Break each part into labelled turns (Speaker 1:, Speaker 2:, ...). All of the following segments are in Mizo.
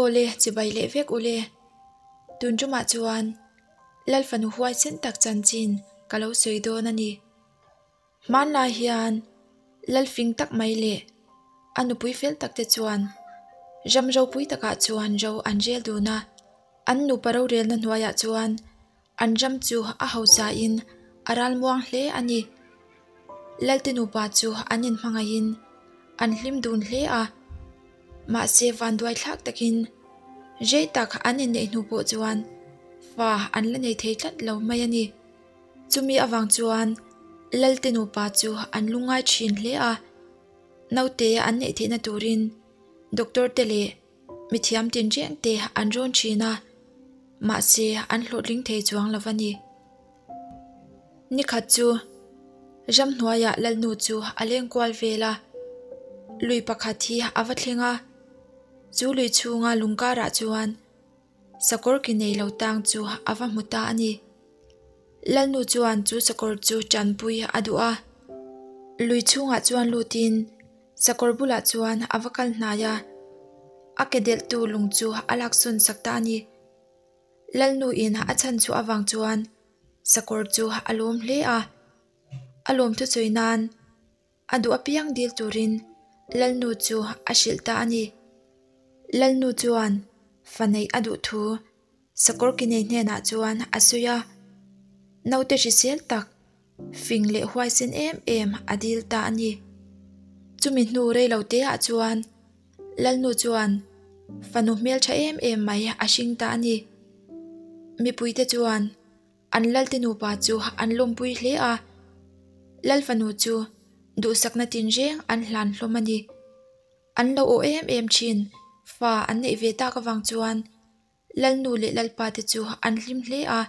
Speaker 1: Awle, chibai leh vek ule. Tun tumah chuan Lal fanu huaisen tak chanchin ka lo sawi dawn a ni. Hmanlai hian Lal fing tak mai leh a nupui fel tak te chuan ram ropui takah chuan ro an rel dun a. An nupa rorelna hnuaiah chuan An ram chu a hausain a ralmuang hle a ni. Lalte nupa chu an inhmangaihin an hlim dun hle a, mahse vanduaithlak takin rei tak an inneih hnu pawh chuan fa an la nei thei tlat lo mai a ni. Chumi avang chuan Lalte nupa chu an lungngai thin hle a, naute an neih theihna turin doctor te leh Mithiam tinreng te an rawn thin a, mahse an hlawhtling thei chuang lo a ni. Nikhat chu ramhnuaiah Lalnu chu a leng kual vel a, lui pakhat hi a va thleng a, chu lui chhunga lung karah chuan sakawr ki nei lo tang chu a va hmu ta a ni. Lalnu chuan chu sakawr chu tanpui a duh a, lui chhungah chuan lutin Sakawr bulah chuan a va kal hnai a, a ke delhtu lung chu a laksawn sak ta a ni. Lalnuin a chhan chhuah avang chuan sakawr chu a lawm hle a, a lawm thusawi nan a duh apiang dil turin Lalnu chu a hrilh ta a ni. Lalnu chuan fa neih a duh thu sakawr ki nei hnenah chuan a sawi a, naute hrisel tak Fing leh huaisen em em a dil ta a ni. Chumi hnu rei lo te ah chuan Lalnu chuan fanu hmeltha em em mai a hring ta a ni. Mipuite chuan an Lalte nupa chu an lawmpui hle a, Lal fanu chu duhsakna tinreng an hlan hlawm a ni. An lo aw em em thin fa an neih ve tak avang chuan Lalnu leh Lalpa te chu an hlim hle a,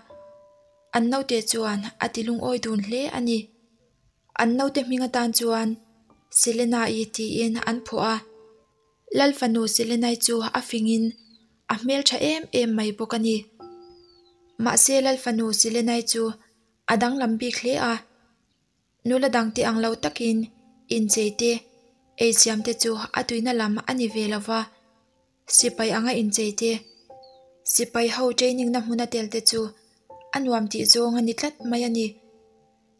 Speaker 1: an naute chuan a ti lungawi dun hle a ni. An naute hming atan chuan Selena-i tiin an phuah a, Lal fanu Selena-i chu a fingin a hmeltha em em mai bawk a ni. Mahse Lal fanu Selena-i chu a danglam bik hle a. Nula dangte ang lo takin inchei te, eichhiam te chu a tuina lam a ni ve lo va, sipai anga inchei te, sipai ho training na hmuna tel te chu a nuam tih zawng a ni tlat mai a ni.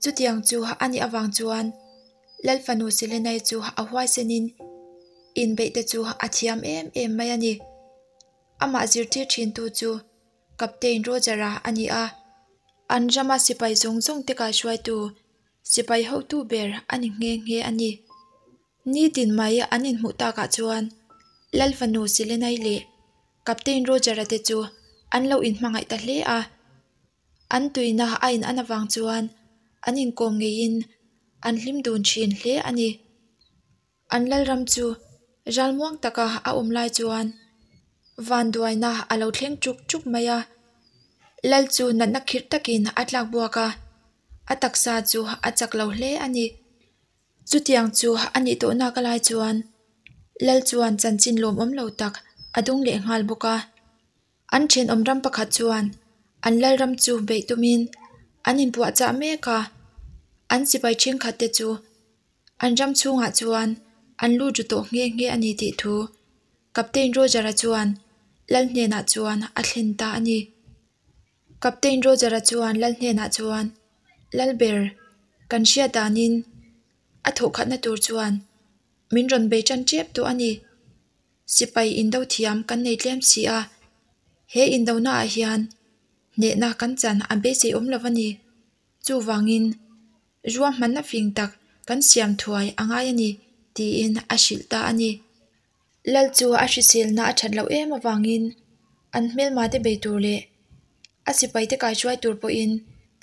Speaker 1: Chutiang chu a nih avang chuan Lal fanu Selenai chu a huaisenin inbeih te chu a thiam em em mai a ni. Amah zirtir thintu chu Captain Roger-a a ni a, an rama sipai zawng zawng te kaihruaitu sipai hotu ber a ni nghe nghe a ni. Nitin mai an inhmuh takah chuan Lal fanu Selenai leh Captain Roger-a te chu an lo inhmangaih ta hle a, an tuina a in an avang chuan an inkawm ngeiin an hlim dun thin hle a ni. An lalram chu ralmuang taka a awm lai chuan vanduaina a lo thleng chuk chuk mai a, lal chu natna khirh takin a tlak buak a, a taksa chu a chak lo hle a ni. Chutiang chu a nih tawh nak lai chuan lal chuan chanchin lawmawm lo tak a dawng leh nghal bawk a. An thenawm ram pakhat chuan an lalram chu beih tumin an inpuahchah mek a, an sipai thenkhat te chu An ram chhungah chuan an lut ru tawh nghe nghe a ni tih thu Captain Roger-a chuan Lal hnenah chuan a thlen ta a ni. Captain Roger-a chuan Lal hnenah chuan, Lal ber, kan hriat danin a thawhkhatna tur chuan min rawn bei tan tep tawh a ni. Sipai indo thiam kan nei tlem si a, he indonaah hian hnehna kan chan a beisei awm lo a ni. Chuvangin, ruahmanna fing tak kan siam thuai a ngai a ni, tiin a hrilh ta a ni. Lal chu a hriselna a that loh em avangin an hmelmate bei tur leh a sipaite kaihruai tur pawhin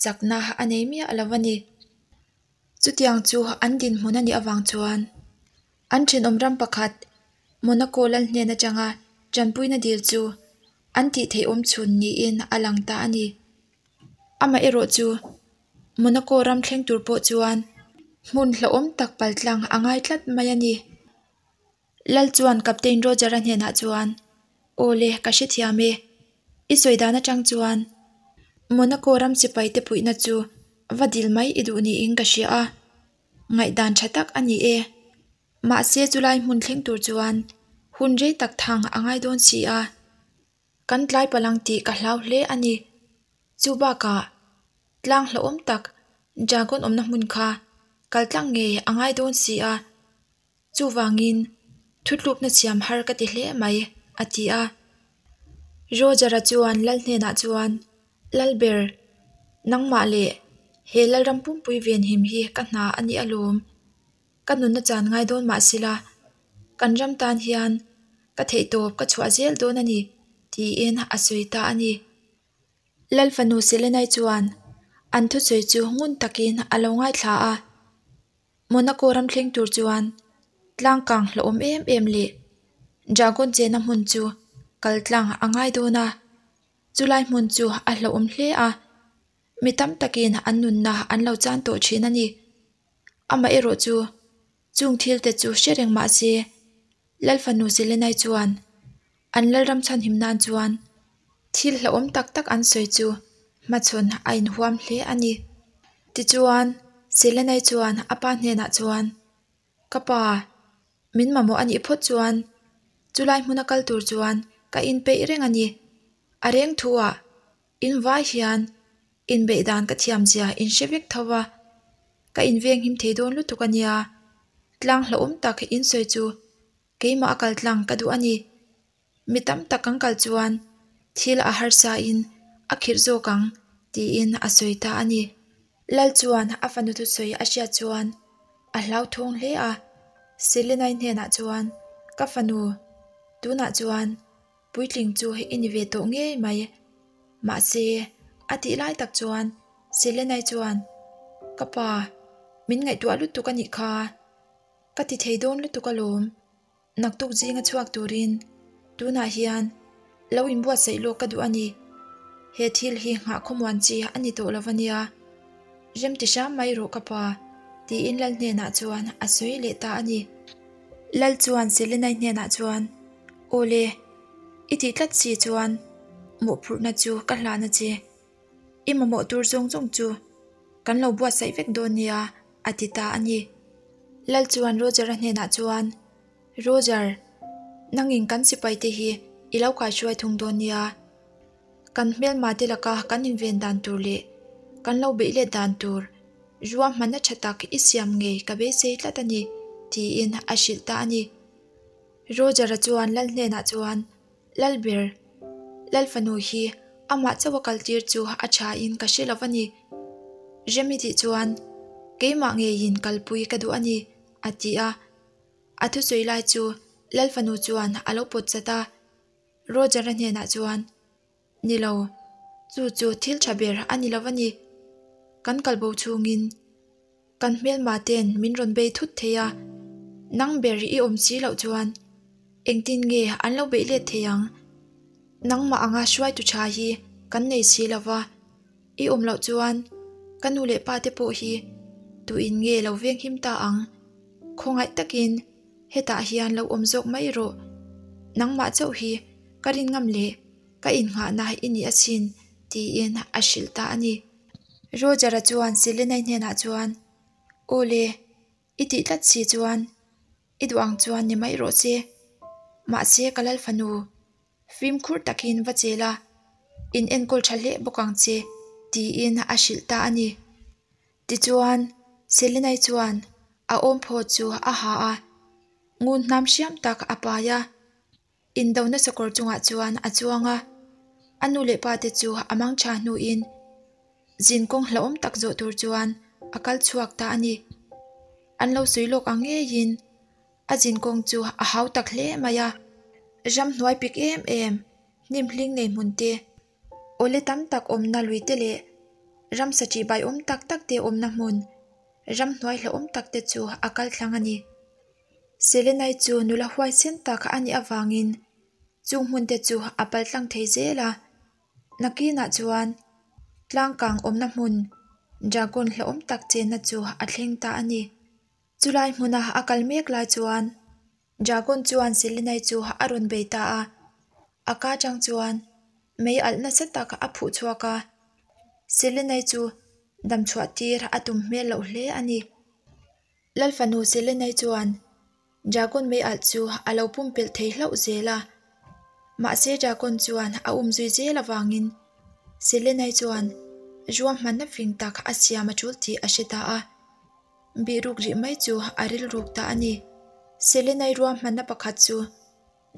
Speaker 1: chakna a nei miah lo a ni. Chutiang chu an dinhmun a nih avang chuan an thenawm ram pakhat Monaco lal hnen atanga tanpuina dil chu an tih theih awm chhun niin a lang ta a ni. Amah erawh chu Monaco ram thleng tur pawh chuan hmun hlauhawm tak paltlang a ngai tlat mai a ni. Lal chuan Captain Roger-a hnenah chuan, Aw le, ka hrethiam e. I sawi dan atang chuan Monaco ram sipai te puihna chu va dil mai i duh niin ka hria a, ngaihdan tha tak a ni e. Mahse chulai hmun thleng tur chuan hun rei tak thang a ngai dawn si a. Kan tlai palh ang tih ka hlau hle a ni. Chu bakah tlang hlauhawm tak dragon awmna hmun kha kal tlang ngei a ngai dawn si a. Chuvangin thutlukna siam har ka ti hle mai, a ti a. Roger-a chuan lal hnenah chuan, Lalber, nangmah leh he Lalram pumpui venhim hi ka hna a ni alawm. Ka nunna chan ngai dawn mah sila, kan ram tan hian ka theihtawp ka chhuah zel dawn a ni, tiin a sawi ta a ni. Lal fanu Selenai chuan an thusawi chu ngun takin a lo ngaithla a. Monaco ram thleng tur chuan tlang kang hlauhawm em em leh dragon chena hmun chu kal tlang a ngai dawn a, chulai hmun chu a hlauhawm hle a, mi tam takin an nunna an lo chan tawh thin a ni. Amaherawh chu chung thil te chu hre reng mah se Lal fanu Selenai chuan an Lalram chhanhim nan chuan thil hlauhawm tak tak an sawi chu hmachhawn a inhuam hle a ni. Tichuan, Selenai chuan a pa hnenah chuan, Ka pa, min mamawh a nih phawt chuan chulai hmuna kal tur chuan ka inpeih reng a ni. A reng thu ah in vai hian inbeih dan ka thiam zia in hre vek tho va, ka inveng him thei dawn lutuk a nia. Tlang hlauhawm tak in sawi chu keimah a kal tlang ka duh a ni. Mi tam tak kan kal chuan thil a harsa in a khirh zawk ang tiin a sawi ta a ni. Lal chuan a fanu thusawi a hriat chuan a hlauthawng hle a, Selenai hnenah chuan, Ka fanu, tunah chuan puitling chu i ni ve tawh ngei mai. Mahse, a tih lai tak chuan Selenai chuan, Ka pa, min ngaihtuah lutuk a nih kha. Ka ti thei dawn lutuk alawm. Naktuk zinga chhuak turin tunah hian lo inbuatsaih lawk ka duh a ni. He thil hi nghah khawmuan chi a ni tawh lo a nia. Rem ti hram mai rawh ka pa, tiin Lal hnenah chuan a sawi leh ta a ni. Lal chuan Selenai hnenah chuan, Awle, i tih tlat si chuan mawhphurhna chu ka hlahna che. I mamawh tur zawng zawng chu kan lo buatsaih vek dawn nia, a ti ta a ni. Lal chuan Roger-a hnenah chuan, Roger, nangin kan sipai te hi i lo kaihruai thung dawn nia. Kan hmelma te laka kan inven dan tur leh kan lo beih let dan tur ruahmanna tha tak i siam ngei ka beisei tlat a ni, tiin a hrilh ta a ni. Roger-a chuan Lal hnenah chuan, Lalber, Lal fanu hi amah chauh a kaltir chu a tha in ka hre lo a ni. Remi tih chuan keimah ngeiin kalpui ka duh a ni, a ti a. A thusawi lai chu Lal fanu chuan a lo pawt chat a. Roger-a hnenah chuan, Ni lo, chu chu thil tha ber a ni lo a ni. Kan kalbo chhungin Kan hmelma ten min rawn bei thut thei a, nang ber i awm si loh chuan engtin nge an lo beih let thei ang? Nangmah anga hruaitu tha hi kan nei si lo va, i awm loh chuan ka nu leh pa te pawh hi tuin nge lo venghim ta ang? Khawngaih takin hetah hian lo awm zawk mai rawh, nangmah chauh hi ka rin ngam leh ka innghahna i ni asin tiin a hrilh ta a ni. Roger-a chuan Selenai hnenah chuan, Aw le, i tih tlat si chuan i duh ang chuan ni mai rawh che. Mahse ka lal fanu, fimkhur takin va chel a, in enkawl tha hle bawk ang che, tiin a hrilh ta a ni. Tichuan, Selenai chuan a awmphaw chu a ha a, ngun hnam hriam tak a pai a. Indona sakawr chungah chuan a chuang a, a nu leh pa te chu a mang tha hnuin zinkawng hlauhawm tak zawh tur chuan a kal chhuak ta a ni. An lo sawi lawk ang ngeiin a zinkawng chu a hau tak hle mai a, ramhnuai pik em em, hnim hling nei hmun te, awle tam tak awmna lui te leh ramsa ṭihbai awm tak tak te awmna hmun ramhnuai hlauhawm tak te chu a kal thlang a ni. Selenai chu nula huaisen tak a nih avangin chung hmun te chu a pal tlang thei zel a, nakinah chuan tlangkang awmna hmun dragon hlauhawm tak chenna chu a thleng ta a ni. Chulai hmuna a kal mek lai chuan dragon chuan Selenai chu a rawn bei ta a, a ka chang chuan mei alh nasa tak a phuh chhuak a, Selenai chu damchhuah tir a tum hmel loh hle a ni. Lalfanu Selenai chuan Dragon mei alh chu a lo pumpelh thei hlauh zel a. Mahse Dragon chuan a umzui zel avangin Selenai chuan ruahmanna fing tak a siam a tul tih a hre ta a. Bihruk rih mai chu a rilruk ta a ni. Selenai ruahmanna pakhat chu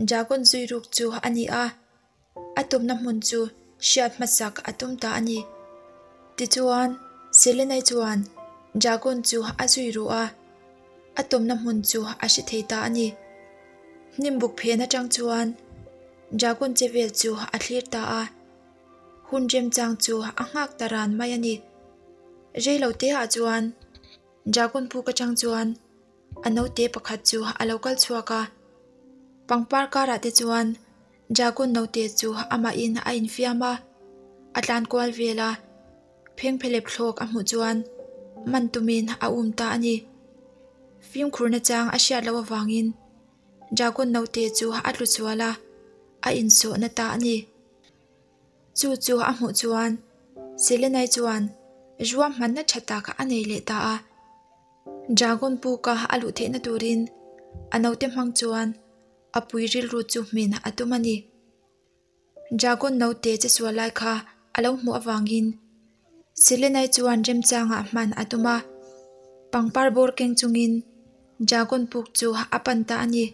Speaker 1: Dragon zui ruk chu a ni a, a tumna hmun chu hriat hmasak a tum ta a ni. Tichuan, Selenai chuan Dragon chu a zui ruh a, a tumna hmun chu a hre thei ta a ni. Hnimbuk phen atang chuan Dragon che vel chu a thlir ta a, hun remchang chu a nghak ta ran mai a ni. Reilo te ah chuan Dragon puk atang chuan a naute pakhat chu a lo kal chhuak a, pangpar karah te chuan Dragon naute chu amahin a infiam a, a tlan kual vel a, phengphelep thlawk a hmuh chuan man tumin a um ta a ni. Fimkhurna chang a hriat loh avangin Dragon naute chu a tlu sual a, a insawhna ta a ni. Chu chu a hmuh chuan Selenai chuan ruahmanna tha tak a nei leh ta a. Dragon puka a luh theihna turin a naute hmang chuan a pui rilru chu hmin a tum a ni. Dragon naute che sual lai kha a lo hmuh avangin Selenai chuan remchangah hman a tum a, pangpar bawr keng chungin Dragon puk chu a pan ta a ni.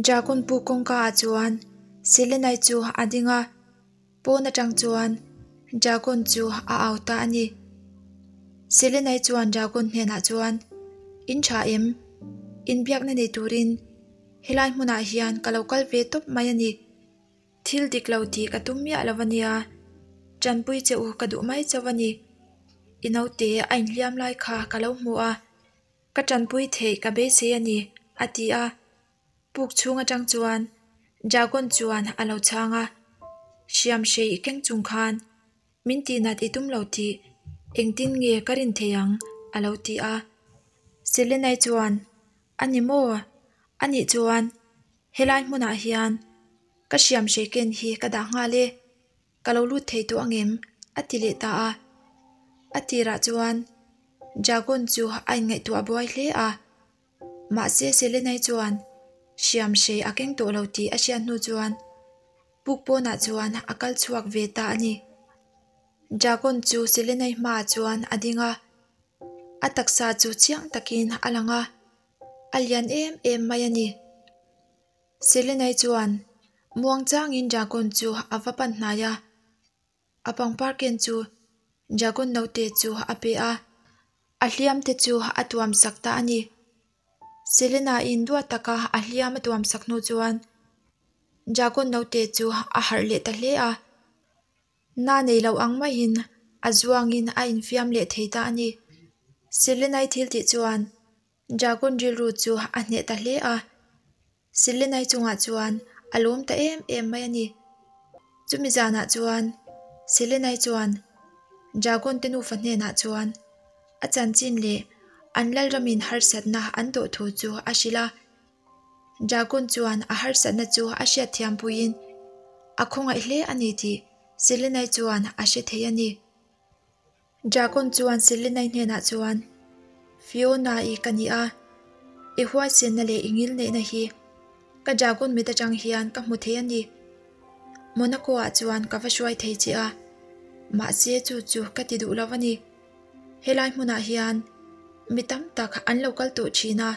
Speaker 1: Dragon puk kawngka ah chuan Selenai chu a ding a, pawn atang chuan Dragon chu a au ta a ni. Selenai chuan Dragon hnenah chuan, In tha em? Inbiakna nei turin helai hmunah hian ka lo kal ve tawp mai a ni. Thil dik lo tih ka tum miah lo a nia, tanpui che u ka duh mai chauh a ni. I naute a inhliam lai kha ka lo hmu a, ka tanpui theih ka beisei a ni, a ti a. Puk chhung atang chuan Dragon chuan a lo chhang a, Hriam hrei keng chung khan min tihnat i tum lo tih engtin nge ka rin thei ang? a lo ti a. Selenai chuan, A ni maw? A nih chuan Helai hmunah hian ka hriam hrei ken hi ka dah nghal e, ka lo lut thei tawh angem? a ti leh ta a. A tirah chuan Dragon chu a inngaihtuah buai hle a, mahse Selenai chuan hriam hrei a keng tawh lo tih a hriat hnu chuan puk pawnah chuan a kal chhuak ve ta a ni. Dragon chu Selenai hmaah chuan a ding a, a taksa chu chiang takin a lang a. A lian em em mai a ni. Selenai chuan muang changin Dragon chu a va pan hnai a, a pangpar ken chu Dragon naute chu a pe a, a hliam te chu a tuam sak ta a ni. Selena in duat taka a hliam a tuam sak hnu chuan Dragon naute chu a harh leh ta hle a. Na nei lo ang maiin a zuangin a infiam leh thei ta a ni. Selenai thil tih chuan Dragon rilru chu a hneh ta hle a, Selenai chungah chuan a lawm ta em em mai a ni. Chumi zanah chuan Selenai chuan Dragon te nufa hnenah chuan a chanchin leh an lalramin harsatna an tawh thu chu a hrilh a. Dragon chuan a harsatna chu a hriatthiam puiin a khawngaih hle a ni tih Selenai chuan a hre thei a ni. Dragon chuan Selenai hnenah chuan, Fiona-i ka ni a, i huaisenna leh i ngilneihna hi ka Dragon mit atang hian ka hmu thei a ni. Monaco-ah chuan ka va hruai thei che a, mahse chu chu ka ti duh lo a ni. Helai hmunah hian mi tam tak an lo kal tawh thin a,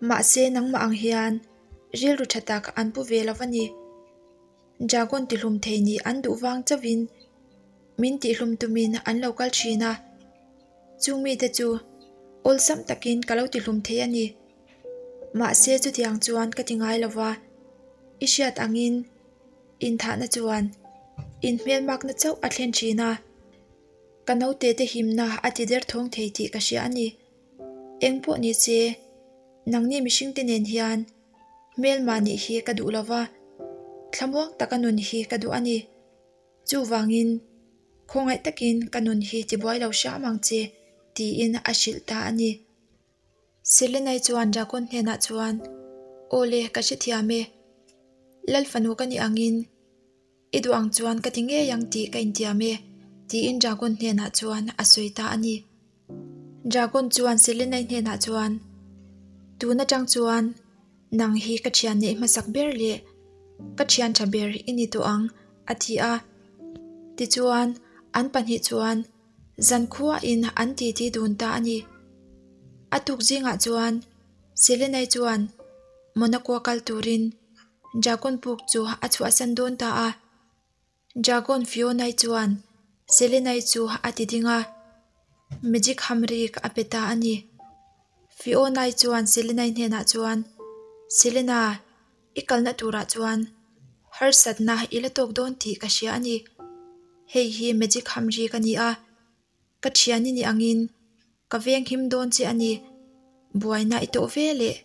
Speaker 1: mahse nangmah ang hian rilru tha tak an pu ve lo a ni. Dragon tihlum thei nih an duh vang chauhin min tihlum tumin an lo kal thin a, chung mite chu awlsam takin ka lo tihlum thei a ni. Mahse chutiang chuan ka ti ngai lo va, i hriat angin inthahna chuan inhmelmakna chauh a thlen thin a. Ka naute te himna a ti der thawng thei tih ka hria a ni. Eng pawh ni se, nangni mihring te nen hian hmelmah nih hi ka duh lova, thlamuang taka nun hi ka duh a ni. Chuvangin, khawngaih takin ka nun hi tibuai lo hram ang che, tiin a hrilh ta a ni. Selenai chuan Dragon hnenah chuan, Aw le, ka hrethiam e. Lal fanu ka nih angin, I duh ang chuan ka ti ngei ang tih ka intiam e, tiin Dragon hnenah chuan a sawi ta a ni. Dragon chuan Selenai hnenah chuan, Tun atang chuan nang hi ka thian neih hmasak ber leh. Ka thian tha ber i ni tawh ang, a ti a. Tichuan, an pahnih chuan zankhuain an titi dun ta a ni. A tuk zingah chuan Selenai chuan Monaco kal turin Dragon puk chu a chhuahsan dawn ta a. Dragon Fionai chuan Selenai chu a ti ding a, Magic hamrik a pe ta a ni. Fionai chuan Selenai hnenah chuan, Selena, i kalna turah chuan harsatna i la tawk dawn tih ka hria a ni. Hei hi Magic hamrik a ni a, Ka thian i nih angin ka veng him dawn che a ni. Buaina i tawh ve leh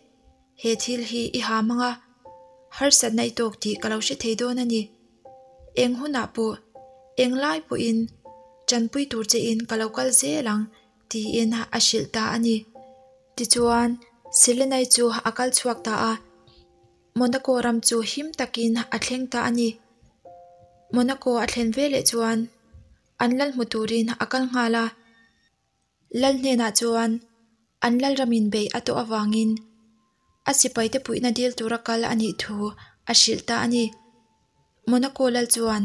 Speaker 1: he thil hi i ha mang a, harsatna i tawk tih ka lo hre thei dawn a ni. Eng hunah pawh, eng lai pawhin tanpui tur chein ka lo kal zel ang tiin a hrilh ta a ni. Tichuan, Selenai chu a kal chhuak ta a, Monaco ram chu him takin a thleng ta a ni. Monaco a thlen veleh chuan An lal hmu turin a kal nghal a, lal hnenah chuan an lal ramin beih a tawh avangin a sipaite puihna dil tura kal a nih thu a hrilh ta a ni. Monaco lal chuan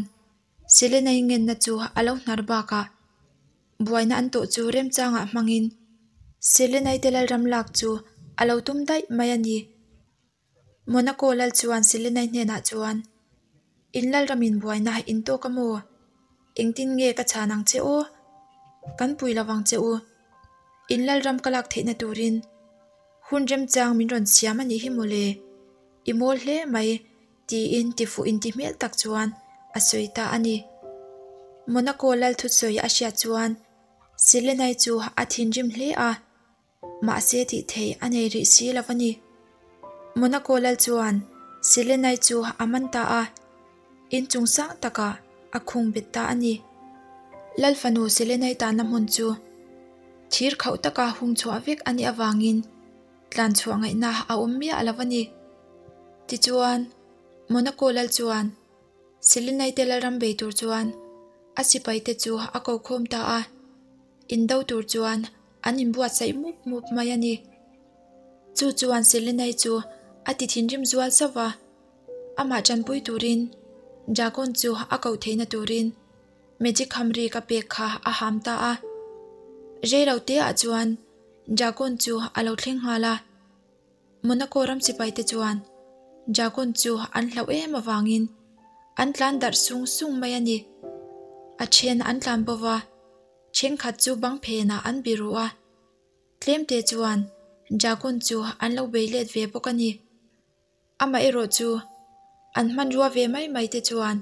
Speaker 1: Selenai ngenna chu a lo hnar bakah buaina an tawh chu remchangah hmangin Selenai te lalram lak chu a lo tum daih mai a ni. Monaco lal chuan Selenai hnenah chuan, In lalramin buaina in tawk a maw? Engtin nge ka chhan ang che aw? Kan pui lo vang che u. In lalram ka lak theihna turin hun remchang min rawn siam a nih hi mawle. I mawl hle mai, tiin tifuh inti hmel tak chuan a sawi ta a ni. Monaco lal thusawi a hriat chuan Selenai chu a thinrim hle a. Mahse tih theih a nei rih si lo a ni. Monaco lal chuan Selenai chu a man ta a, inchung sang takah a khung bet ta a ni. Lal fanu Selenai tanna hmun chu thir khauh taka hung chhuah vek a nih avangin tlan chhuah ngaihna a awm miah lo a ni. Tichuan, Monaco lal chuan Selenai te lalram bei tur chuan a sipaite chu a ko khawm ta a, indo tur chuan An inbuatsaih mup mup mai a ni. Chu chuan Selenai chu a ti thinrim zual sauh va, amah tanpui turin Dragon chu a koh theihna turin Magic Hamri ka pek kha a ham ta a. Reilo te ah chuan Dragon chu a lo thleng nghal a. Monaco ram sipai te chuan Dragon chu an hlauh em avangin an tlan darh sung sung mai a ni. A then an tlan bo va. Thenkhat chu bang phenah an biru a, tlemte chuan Dragon chu an lo bei let ve bawk a ni. Amaherawh chu an hmanrua ve mai mai te chuan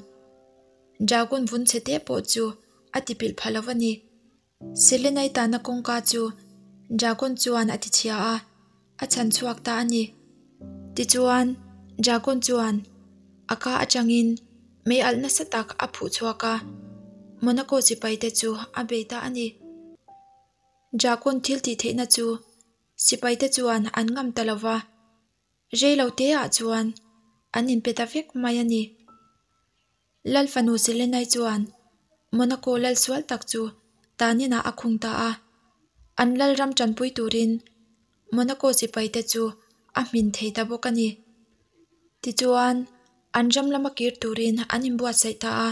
Speaker 1: Dragon vun chhe te pawh chu a ti pilh pha lo a ni. Selenai tana kawngka chu Dragon chuan a ti chhia a, a chhan chhuak ta a ni. Tichuan Dragon chuan a ka atangin mei alh nasa tak a phuh chhuak a, Monaco sipai te chu a bei ta a ni. Dragon thil tih theihna chu sipai te chuan an ngam ta lo va, rei lo te ah chuan an inpe ta vek mai a ni. Lal fanu Selenai chuan Monaco lal sual tak chu taninah a khung ta a, an lal ram tanpui turin Monaco sipaite chu a hmin thei ta bawk a ni. Tichuan, an ram lama kir turin an inbuatsaih ta a.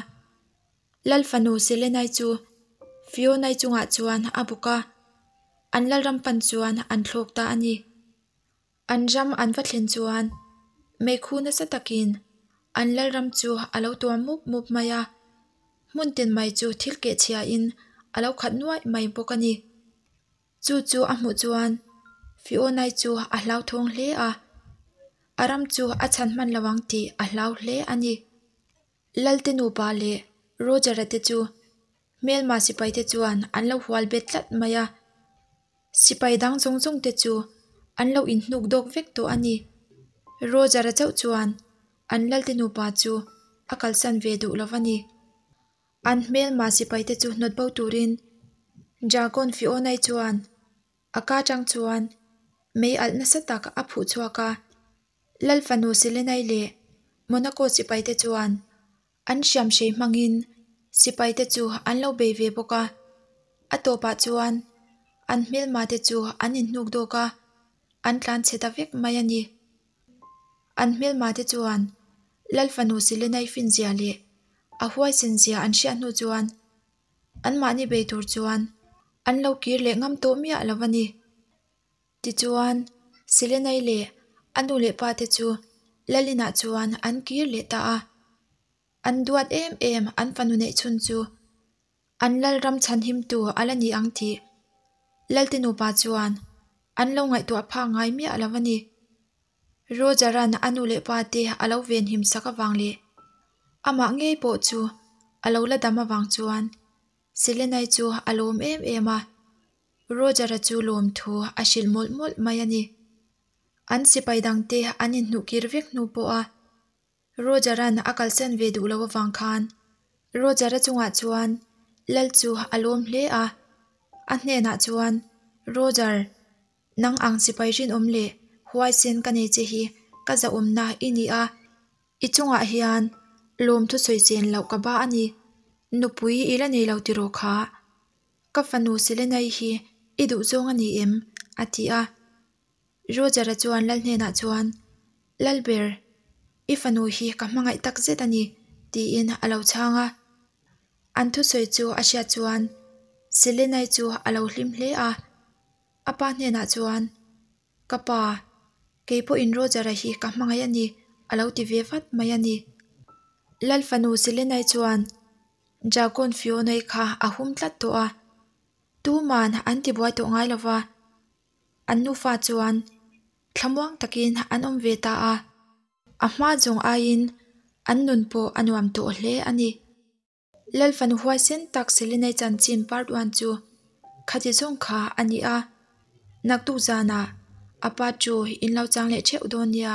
Speaker 1: Lal fanu Selenai chu Fionai chungah chuan a bawk a, an lalram pan chuan an thlawk ta a ni. An ram an va thlen chuan meikhu nasa takin an lalram chu a lo tuam mup mup mai a, hmun tin mai chu thil keh chhiain a lo khat nuaih mai bawk a ni. Chu chu a hmuh chuan Fionai chu a hlauthawng hle a, a ram chu a chhan hman lo ang tih a hlau hle a ni. Lalte nupa leh Roger-a te chu hmelma sipaite chuan an lo hual bet tlat mai a. Sipai dang zawng zawng te chu an lo inhnuk dawk vek tawh a ni. Roger-a chauh chuan an lalte nupa chu a kalsan ve duh lo va ni. An hmelma sipaite chu hnawt bo turin Dragon Fionai chuan a ka tang chuan mei alh nasa tak a phuh chhuak a. Lal fanu Selenai leh Monaco sipaite chuan An hriamhrei hmangin sipaite chu an lo bei ve bawk a, a tawpah chuan an hmelma te chu an inhnuk dawk a, an tlan chhe ta vek mai a ni. An hmelma te chuan Lal fanu Silenai finzia leh a huaisen zia an hriat hnu chuan anmahni bei tur chuan an lo kir leh ngam tawh miah lo a ni. Tichuan, Silenai leh a nu leh pa te chu Lal inah chuan an kir leh ta a. An duat em em an fanu neih chhun chu an lal ram chhanhimtu a la ni ang tih Lalte nupa chuan an lo ngaihtuah phak ngai miah lo a ni. Roger-a'n a nu leh pa te a lo venhim sak avang leh amah ngei pawh chu a lo la dam avang chuan Selenai chu a lawm em em a, Roger-a chu lawmthu a hrilh mawlh mawlh mai a ni. An sipai dangte an inhnuh kir vek hnu pawha Roger-a'n a kalsan ve duh lo avang khan Roger-a chungah chuan Lal chu a lawm hle a, a hnenah chuan, Roger, nang ang sipai rinawm leh huaisen ka nei che hi ka zahawmna i ni a, i chungah hian lawmthu sawi chen loh ka ba a ni, nupui i la nei lo tiraw kha? Ka fanu Selenai hi i duh zawng a ni em? a ti a. Roger-a chuan Lal hnenah chuan, Lalber, i fanu hi ka hmangaih tak zet a ni, tiin a lo chhang a. An thusawi chu a hriat chuan Selenai chu a lo hlim hle a. A pa hnenah chuan, Ka pa, kei pawhin Roger-a hi ka hmangaih a ni, a lo ti ve vat mai a ni. Lal fanu Selenai chuan Dragon Fiona-i kha a hum tlat tawh a, tuman an tibuai tawh ngai lo va. An nufa chuan thlamuang takin an awm ve ta a, a hma zawng aiin an nun pawh a nuam tawh hle a ni. Lalfanu huaisen tak Selenai chanchin part one chu khati zawng kha a ni a, naktuk zanah a pa chu in lo chang leh theuh dawn nia.